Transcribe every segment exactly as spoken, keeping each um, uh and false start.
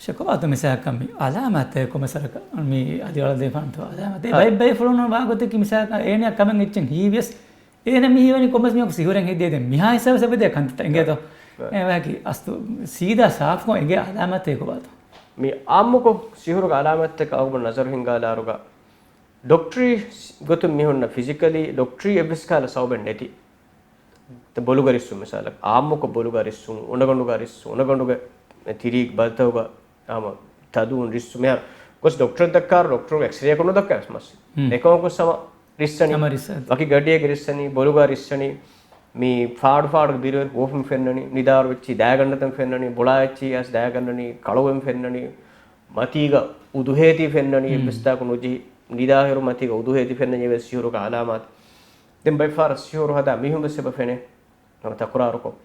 ޝަކުވާތު މިސާލަކަށް މި އަލާމާތެއް ކޮމެސަރަކަށް މި އަދި އަޅަދޭފާންތޯ އަލާމާތެއް އާ. ބައި-، ބައިފުޅުން ވާގޮތަކީ މިސާލަކަށް އޭނަ ކަމެއް އެއްޗެއް ހީވިޔަސް އޭނަ މި ހީވަނީ ކޮމެސް މިއޮކު ސިހުރެން ހެއްދޭ ދެން މިހާ ހިސާބަށް ސަބަދޭ ކަންތައްތައް އެނގޭތޯ؟ އާ. އެ ވަކި އަސްތު ސީދާ ސާފުކޮށް އެނގޭ އަލާމާތެއް ކޮބާތޯ؟ މި އާއްމުކޮށް ސިހުރުގެ އަލާމާތެއް އަޅުގަނޑު ނަޒަރު ހިންގާލާރުގަ ޑޮކްޓަރީ ގޮތުން މި ހުންނަ ފިޒިކަލީ ޑޮކްޓަރީ އެއްވެސް ކަހަލަ ސަބަބެއް ނެތި. ދެ ބޮލުގަ ރިއްސުން މިސާލަކަށް، އާއްމުކޮށް ބޮލުގަ ރިއްސުން، އުނޑަގަނޑުގަ ރިއްސުން، އުނޑަގަނޑުގެ ތިރީގެ ބަލިތަކުގަ ހަމަ ތަދުވުން ރިއްސުން. މިހާރު ގޮސް ޑޮކްޓަރަށް ދައްކާއިރު ޑޮކްޓަރު އެކްސްރޭއަކުން ނުދައްކާ ވެސް މައްސަ. ހުން. އެކަމަކު ހަމަ ރިއްސަނީ. ހަމަ ރިއްސަނީ. ވަކި ގަޑިއެއްގަ ރިއްސަނީ، ބޮލުގަ ރިއްސަނީ، މި ފާޑު ފާޑުގެ ބިރުވެރި ހުވަފުން ފެންނަނީ، ނިދާރު ވެއްޗި ދާގަނޑަތަން ފެންނަނީ، ބުޅާ އެއްޗި އަސް ދާގަނޑަނީ، ކަޅުވެން ފެންނަނީ، މަތީގަ އުދުހޭތީ ފެންނަނީ، ހުން. އެއްވެސް ތާކު ނުޖެހި، ނިދާހިރު މަތީގަ އުދުހޭތި ފެންނަނީ އެއްވެސް ސިހުރުގެ އަލާމާތެއް. ދެން ބައެއްފަހަރަށް ސިހުރު ހަދާ މީހުން ވެސް އެބަ ފެނޭ. ހަމަ ތަކުރާރުކޮށް.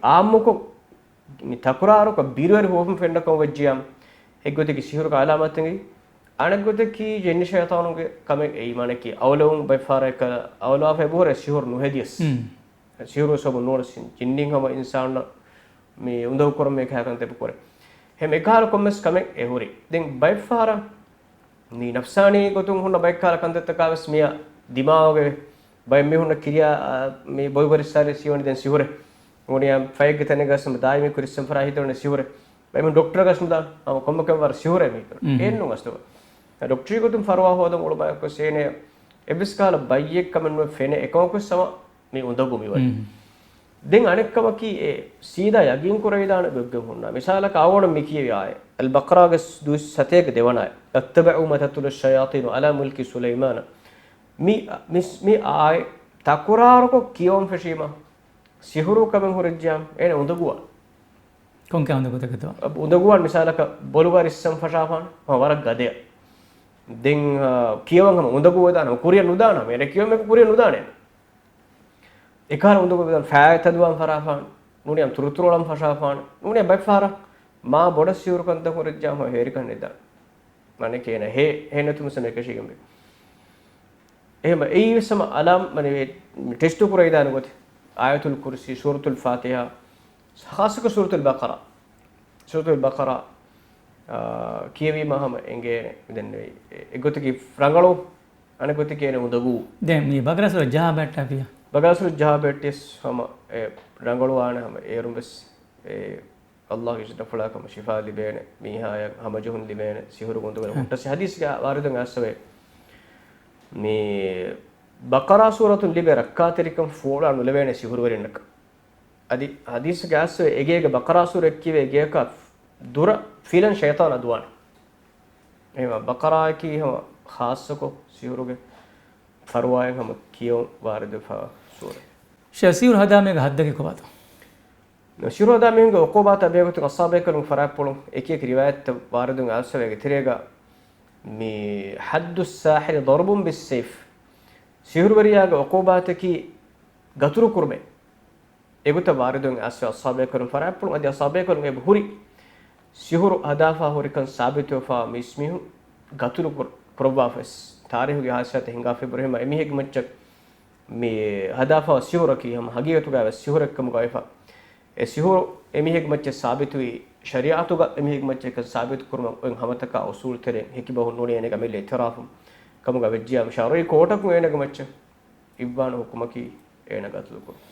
އާއްމުކޮށް، މި ތަކުރާރުކޮށް ބިރުވެރި ހުވަފުން ފެންނަކަމަށް ވެއްޖިޔާ، އެއްގޮތަކީ ސިހުރުގެ އަލާމާތެއް. އަނެއްގޮތަކީ ޖިންނި ޝައިޠާނުގެ ކަމެއް އެއީ، މާނައަކީ އަވަލަވުން ބައެއްފަހަރަށް އަވަލާފަ އެބަހުރޭ ސިހުރު ނުހެދިޔަސް. ހުން. ސިހުރު ސަބަބުން ނޫނަސް ޖިންނިން ހަމަ އިންސާނަށް މި އުނދަގޫ ކުރަން މި ކަހަލަ ކަންތައް ކުރޭ. އެހެން އެކަހަލަ ކޮންމެސް ކަމެއް އެ ހުރި. ދެން ބައެއްފަހަރަށް މި ނަފްސާނީ ގޮތުން ހުންނަ ބައެއްކަހަލަ ކަންތައްތަކާ ވެސް މިއަށް ދިމާވަގެ ބައެއް މީހުންނަށް ކިރިޔާ، އާ، މި ބޮލުގަ ރިއްސާލި ސީވަނީ ދެން ސިހުރެއް. ނޫނިޔާ ފައެއްގެ ތަނެއްގަސް ދާއިމީ ކުރިއްސަން ފަރާ ހިތަވަނީ ސިހުރެއް. ބައެއް މީހުން ޑޮކްޓަރަށް ގަސް ނުދާން، ހަމަ ކޮންމެ ކަމެއް ވަރަށް ސިހުރޭ މީހުން. އެއްނު ގަސްތު. ޑޮކްޓަރީ ގޮތުން ފަރުވާ ހޯދަން އުޅުމާއެކު ސޭނެ އެއްވެސް ކަހަލަ ބައްޔެއް ކަމެއް ނުވެ ފެނޭ އެކަމަކު ސަމަ މި އުނދަގޫ މިވަނީ. މް. ދެން އަނެއްކަމަކީ އެ ސީދާ ޔަގީން ކުރެވިދާނެ ގޮތްގެ ހުންނާ. މިސާލަކަށް އަޅުގަނޑު މި ކިޔެވި އާޔަތް. އަލްބަޤަރާގެ ދުވަސް ސަތޭކަ ދެވަނަ އާޔަތް. اتبعوا ما تتلو الشياطين على ملك سليمان. މި، މި، މި އާޔަތް ތަކުރާރުކޮށް ކިޔަވަން ފެށީމަ، ސިހުރު ކަމެއް ހުރެއްޖިޔާ އޭނަ އުނދަގޫވާނެ. ކޮންކަހަލަ އުނދަގޫތަކެއްތޯ؟ އުނދަގޫވާން މިސާލަކަށް ބޮލުގަ ރިއްސަން ފަށާފާނެ. ހަމަ ވަރަށް ގަދަޔަށް. ދެން، އާ، ކިޔަވަން ހަމަ އުނދަގޫވެދާނެ. ކުރިއަށް ނުދާނެ. އޭނަ ކިޔަވަން ކުރިއަށް ނުދާނެ. އެކަހަލަ އުނދަގޫ ވެދާނެ. ފައިތަދުވާން ފަށާފާނެ. ނޫނިޔާ ތުރުތުރުއަޅަން ފަށާފާނެ. ނޫނިޔާ ބައެއްފަހަރަށް މާ ބޮޑަށް ސިހުރު ކަންތައް ހުރެއްޖާ ހަމަ ހޭރިކަން ނިދާނެ. މާނައަކީ އޭނަ ހޭ، ހޭ ނެތުމުން ސަމެ ކަށީގެންވޭ. އެހެން އެއީ ވެސް ހަމަ އަލާމް، މަނި ޓެސްޓު ކުރެވިދާނެ ގޮތެއް. އާޔަތުލް ކުރުސީ، ސޫރަތުލް ފާތިހާ، ޚާއްޞަކޮށް ސޫރަތުލް ބަޤަރާ. ސޫރަތުލް ބަޤަރާ، އާ، ކިޔެވީމަ ހަމަ އެނގޭނެ. ދެން އެ، އެ، އެއްގޮތަކީ ރަނގަޅު، އަނެއްގޮތަކީ އޭނަ އުނދަގޫ. ދެން މި ބަޤަރާ ސޫރަ ޖަހާ ބައްޓާފިޔާ. ބަޤަރާ ސޫރަ ޖަހާ ބައްޓިޔަސް ހަމަ އެ ރަނގަޅުވާނެ ހަމަ އޭރުން ވެސް އެ ﷲ ގެ އިޒުނަފުޅާ ކަމަށް ޝިފާ ލިބޭނެ، މީހާޔަށް ހަމަޖެހުން ލިބޭނެ، ސިހުރު އުނދަގޫ. ހުން. ހުއްޓަސް ޙަދީޘްގަ ވާރިދުން އައިސްފަވޭ. މި ބަޤަރާ ސޫރަތުން ލިބޭ ރައްކާތެރިކަން ފޯޅާ ނުލެވޭނެ ސިހުރުވެރިންނަކަށް. އަދި ޙަދީޘްގަ އައިސްފަވޭ އެގޭގަ ބަޤަރާ ސޫރަ އެއްކިޔެވޭ ގެޔަކާ ދުރަށް ފިލަން ޝައިޠާން އަދުވާނެ. އެހެންވީމަ ބަޤަރާއަކީ ހަމަ ޚާއްޞަކޮށް ސިހުރުގެ ފަރުވާއެއް ހަމަ ކިޔަވަން ވާރިދުވެފަ ސޫރަ. ޝޭޚް ސިހުރު ހަދާ މީހުންގެ ޙައްދަކީ ކޮބާތޯ؟ ސިހުރު ހަދާ މީހުންގެ ޢުޤޫބާތަށް ބެހޭގޮތުން އަޞްޙާބު ބޭކަލުން ފަރާތްޕުޅުން އެކި އެކި ރިވާޔަތްތައް ވާރިދުން އައިސްފަވޭ. އޭގެ ތެރޭގަ މި حد الساحر ضرب بالسيف، ސިހުރުވެރިޔާގެ ޢުޤޫބާތަކީ ގަތުރު ކުރުމޭ. އެގޮތަށް ވާރިދުން އައިސްފަވޭ އަޞްޙާބު ބޭކަލުން ފަރާތްޕުޅުން. އަދި އަޞްޙާބު ބޭކަލުން އެބަ ހުރި ސިހުރު ހަދާފަ ހުރިކަން ސާބިތުވެފަ މިސް މީހުން ގަތުރު ކުރ-، ކުރައްވާފަވެސް. ތާރީޚުގެ ހާދިސާތައް ހިނގާފަ އެބަހުރި ހަމަ އެމީހެއްގެ މައްޗަށް މި ހަދާފަ ސިހުރަކީ ހަމަ ހަގީގަތުގައި ވެސް ސިހުރެއް ކަމުގައި ވެފަ. އެ ސިހުރު އެމީހެއްގެ މައްޗަށް ސާބިތުވީ، ޝަރީޢަތުގަ އެމީހެއްގެ މައްޗަށް ސާބިތު ކުރުމަށް އޮތް ހަމަތަކާ އުޞޫލު ތެރެއިން ހެކި ބަހުން ނޫނީ އޭނަގެ އަމިއްލަ އިޢުތިރާފު ކަމުގަ ވެއްޖިޔާ، ޝަރުޢީ ކޯޓަކުން އޭނަގެ މައްޗަށް އިއްވާނެ ޙުކުމަކީ އޭނަ ގަތުލު ކުރުން.